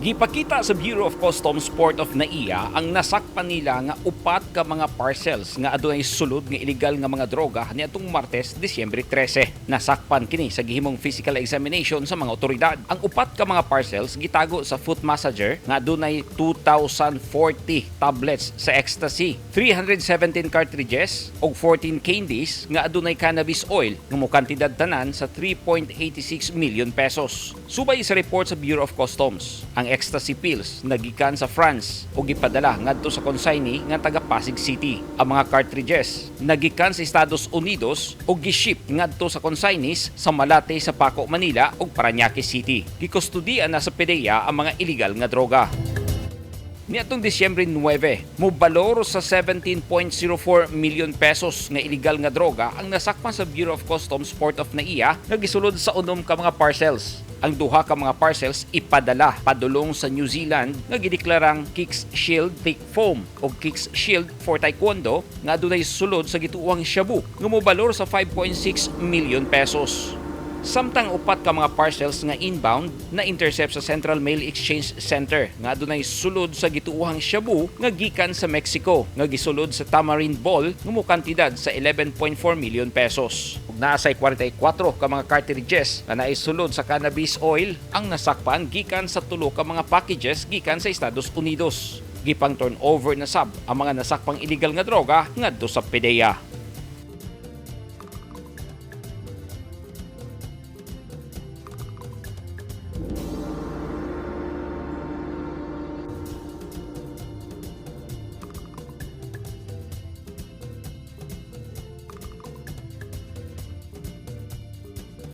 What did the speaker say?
Gipakita sa Bureau of Customs Port of NAIA ang nasakpan nila nga upat ka mga parcels nga adunay sulod nga illegal nga mga droga niadtong Martes, Disyembre 13. Nasakpan kini sa gihimong physical examination sa mga otoridad. Ang upat ka mga parcels gitago sa foot massager nga adunay 2,040 tablets sa ecstasy, 317 cartridges ug 14 candies nga adunay cannabis oil nga mokantidad tanan sa 3.86 million pesos. Subay sa report sa Bureau of Customs, ang ecstasy pills nagikan sa France ug gipadala ngadto sa consignee nga taga Pasig City. Ang mga cartridges nagikan sa Estados Unidos ug giship ngadto sa consignees sa Malate sa Paco, Manila ug Parañaque City. Gikustudian na sa PDEA ang mga illegal nga droga. Niadtong Disyembre 9, mobalor sa 17.04 million pesos nga illegal nga droga ang nasakpan sa Bureau of Customs Port of NAIA nga gisulod sa unom ka mga parcels. Ang duha ka mga parcels ipadala padulong sa New Zealand nga gideklarang Kicks Shield Thick Foam o Kicks Shield for Taekwondo nga adunay sulod sa gituohang shabu nga mobalor sa 5.6 million pesos. Samtang upat ka mga parcels nga inbound na intercept sa Central Mail Exchange Center nga adunay sulod sa gituohang shabu nga gikan sa Mexico nga gisulod sa Tamarind Ball nga mokantidad sa 11.4 million pesos. Ug naa say 44 ka mga cartridges nga naisulod sa cannabis oil ang nasakpan gikan sa tulo ka mga packages gikan sa Estados Unidos. Gipang turnover na sab ang mga nasakpang illegal nga droga ngadto sa PDEA.